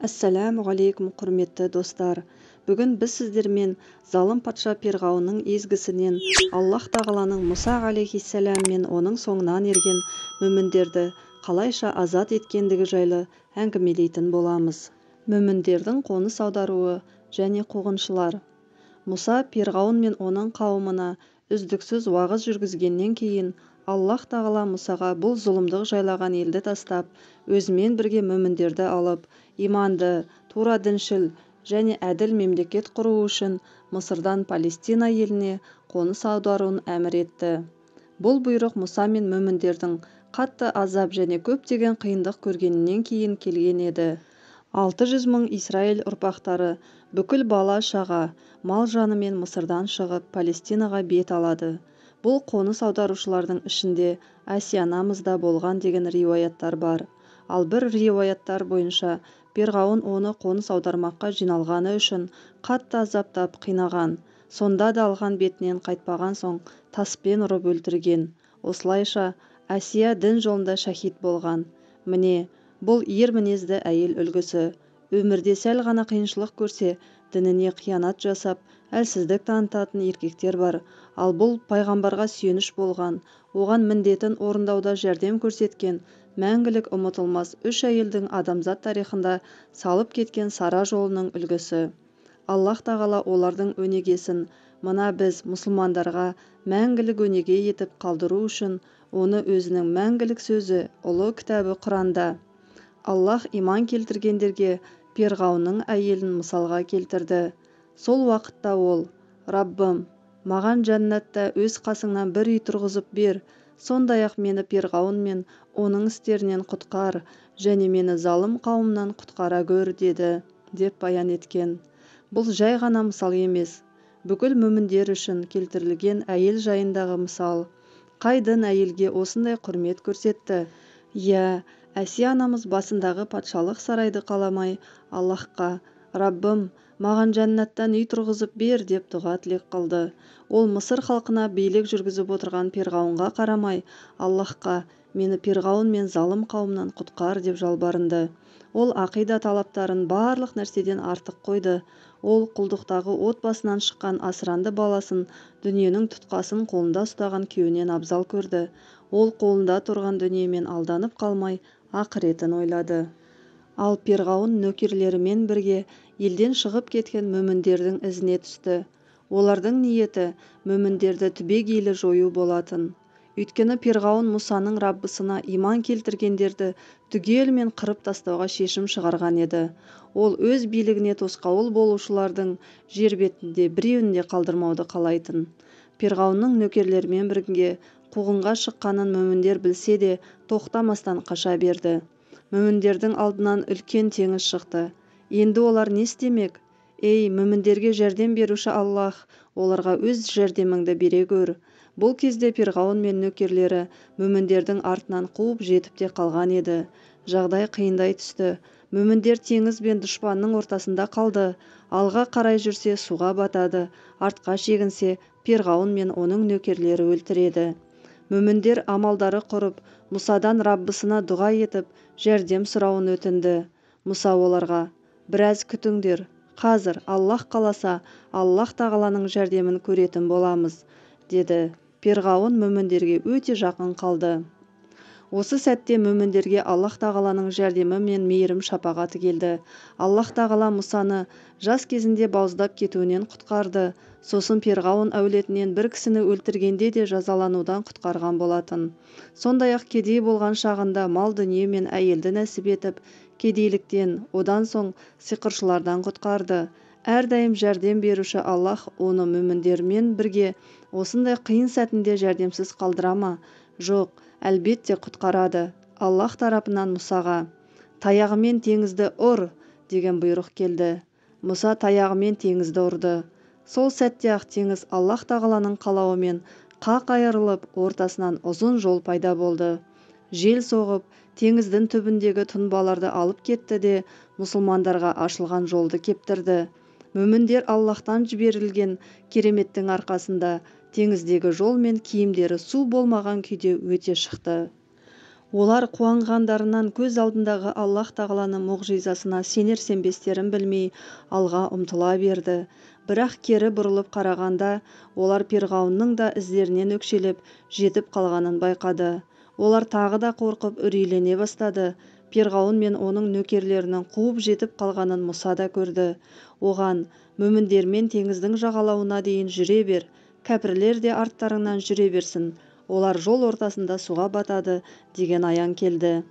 Әссәләму ғалейкум, құрметті достар! Бүгін біз сіздермен залым патша Перғауынның езгісінен Аллаһ тағаланың Мұса ғалейһиссәләм мен оның соңынан ерген мүміндерді қалайша азат еткендігі жайлы әңгімелейтін боламыз. Мүміндердің қоныс аударуы және қуғыншылар. Мұса Перғауын мен оның қауымына үздіксіз уағыз жүргізгеннен кейін Аллаһ тағала Мұсаға бұл зұлымдық жайлаған елді тастап, өзімен бірге мүміндерді алып, иманды, тура діншіл және әділ мемлекет құруы үшін Мысырдан Палестина еліне қоныс аударуын әмір етті. Бұл бұйрық Мұса мен мүміндердің қатты азап және көптеген қиындық көргенінен кейін келген еді. 600 мың Исраил ұрпақтары бүкіл бала-шаға, мал-жанымен Мысырдан шығып, Палестинаға бет алады. Бұл қоныс аударушылардың ішінде Әсия анамыз да болған деген риуаяттар бар. Ал бір риуаяттар бойынша Перғауын оны қоныс аудармаққа жиналғаны үшін қатты азаптап, қинаған. Сонда да алған бетінен қайтпаған соң таспен ұрып өлтірген. Осылайша Әсия дін жолында шәһид болған. Міне, бұл ер мінезді әйел үлгісі. Өмірде сәл ғана қиыншылық көрсе, дініне қиянат жасап, әлсіздік танытатын еркектер бар. Ал бұл пайғамбарға сүйеніш болған, оған міндетін орындауда жәрдем көрсеткен, мәңгілік ұмытылмас үш әйелдің адамзат тарихында салып кеткен сара жолының үлгісі. Аллаһ тағала олардың өнегесін мына біз мұсылмандарға мәңгілік өнеге етіп қалдыру үшін оны өзінің мәңгілік сөзі, ұлы кітабы Құранда Аллаһ иман келтіргендерге Перғауынның әйелін мысалға келтірді. Сол уақытта ол: Раббым, маған жәннатта өз қасыңнан бір үй тұрғызып бер, сондай-ақ мені Перғауын мен оның істерінен құтқар және мені залым қауымнан құтқара гөр, деді, деп баян еткен. Бұл жай ғана мысал емес, бүкіл мүміндер үшін келтірілген әйел жайындағы мысал. Қай дін әйелге осындай құрмет көрсетті? Иә, Әсия анамыз басындағы патшалық сарайды қаламай, Аллаһқа: Раббым, маған жәннаттан үй тұрғызып бер, деп дұға тілек қылды. Ол Мысыр халқына билік жүргізіп отырған Перғауынға қарамай, Аллаһқа: мені Перғауын мен залым қауымнан құтқар, деп жалбарынды. Ол ақида талаптарын барлық нәрседен артық қойды. Ол құлдықтағы отбасынан шыққан асыранды баласын дүниенің тұтқасын қолында ұстаған күйеуінен абзал көрді. Ол қолында тұрған дүниемен алданып қалмай, ақыретін ойлады. Ал Перғауын нөкерлерімен бірге елден шығып кеткен мүміндердің ізіне түсті. Олардың ниеті мүміндерді түбегейлі жою болатын. Өйткені Перғауын Мұсаның Раббысына иман келтіргендерді түгелімен қырып тастауға шешім шығарған еді. Ол өз билігіне тосқауыл болушылардың жер бетінде біреуін де қалдырмауды қалайтын. Перғауынның нөкерлерімен бірге қуғынға шыққанын мүміндер білсе де, тоқтамастан қаша берді. Мүміндердің алдынан үлкен теңіз шықты. Енді олар не істемек? Ей, мүміндерге жәрдем беруші Аллаһ, оларға өз жәрдеміңді бере гөр. Бұл кезде Перғауын мен нөкерлері мүміндердің артынан қуып жетіп те қалған еді. Жағдай қиындай түсті. Мүміндер теңіз бен дұшпанның ортасында қалды. Алға қарай жүрсе суға батады, артқа шегінсе Перғауын мен оның нөкерлері өлтіреді. Мүміндер амалдары құрып, Мұсадан Раббысына дұға етіп, жәрдем сұрауын өтінді. Мұса оларға: біраз күтіңдер, қазір Аллаһ қаласа, Аллаһ тағаланың жәрдемін көретін боламыз, деді. Перғауын мүміндерге өте жақын қалды. Осы сәтте мүміндерге Аллаһ тағаланың жәрдемі мен мейірім шапағаты келді. Аллаһ тағала Мұсаны жас кезінде бауыздап кетуінен құтқарды. Сосын Перғауын әулетінен бір кісіні өлтіргенде де жазаланудан құтқарған болатын. Сондай-ақ кедей болған шағында мал-дүние мен әйелді нәсіп етіп, кедейліктен, одан соң сиқыршылардан құтқарды. Әрдайым жәрдем беруші Аллаһ оны мүміндермен бірге осындай қиын сәтінде жәрдемсіз қалдыра ма? Жоқ, әлбетте құтқарады. Аллаһ тарапынан Мұсаға: таяғымен теңізді ұр, деген бұйрық келді. Мұса таяғымен теңізді ұрды. Сол сәтте-ақ теңіз Аллаһ тағаланың қалауымен қақ айырылып, ортасынан ұзын жол пайда болды. Жел соғып, теңіздің түбіндегі тұнбаларды алып кетті де, мұсылмандарға ашылған жолды кептірді. Мүміндер Аллаһтан жіберілген кереметтің арқасында теңіздегі жол мен киімдері су болмаған күйде өте шықты. Олар қуанғандарынан көз алдындағы Аллаһ тағаланың мұғжизасына сенер-сенбестерін білмей алға ұмтыла берді. Бірақ кері бұрылып қарағанда, олар Перғауынның да іздерінен өкшелеп жетіп қалғанын байқады. Олар тағы да қорқып, үрейлене бастады. Перғауын мен оның нөкерлерінің қуып жетіп қалғанын Мұса да көрді. Оған: «Мүміндермен теңіздің жағалауына дейін жүре бер, кәпірлер де арттарыңнан жүре берсін, олар жол ортасында суға батады», деген аян келді.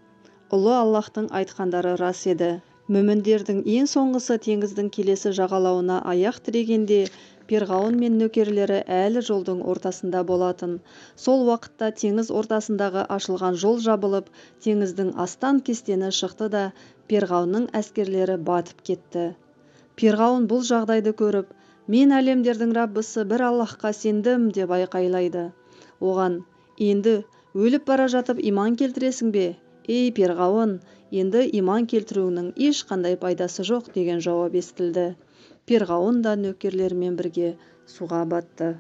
Ұлы Аллаһтың айтқандары рас еді. Мүміндердің ең соңғысы теңіздің келесі жағалауына аяқ тірегенде, Перғауын мен нөкерлері әлі жолдың ортасында болатын. Сол уақытта теңіз ортасындағы ашылған жол жабылып, теңіздің астан-кестені шықты да, Перғауынның әскерлері батып кетті. Перғауын бұл жағдайды көріп: «Мен әлемдердің Раббысы бір Аллаһқа сендім», деп айқайлайды. Оған: «Енді өліп бара жатып иман келтіресің бе? Ей, Перғауын, енді иман келтіруіңнің ешқандай пайдасы жоқ», деген жауап естілді. Перғауын да нөкерлерімен бірге суға батты.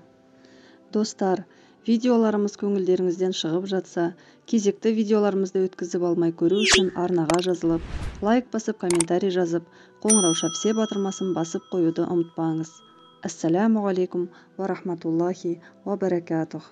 Достар, видеоларымыз көңілдеріңізден шығып жатса, кезекті видеоларымызды өткізіп алмай көру үшін арнаға жазылып, лайк басып, комментарий жазып, қоңырауша все батырмасын басып қоюды ұмытпаңыз. Ассаламу алейкум уа рахматуллахи уа баракатух.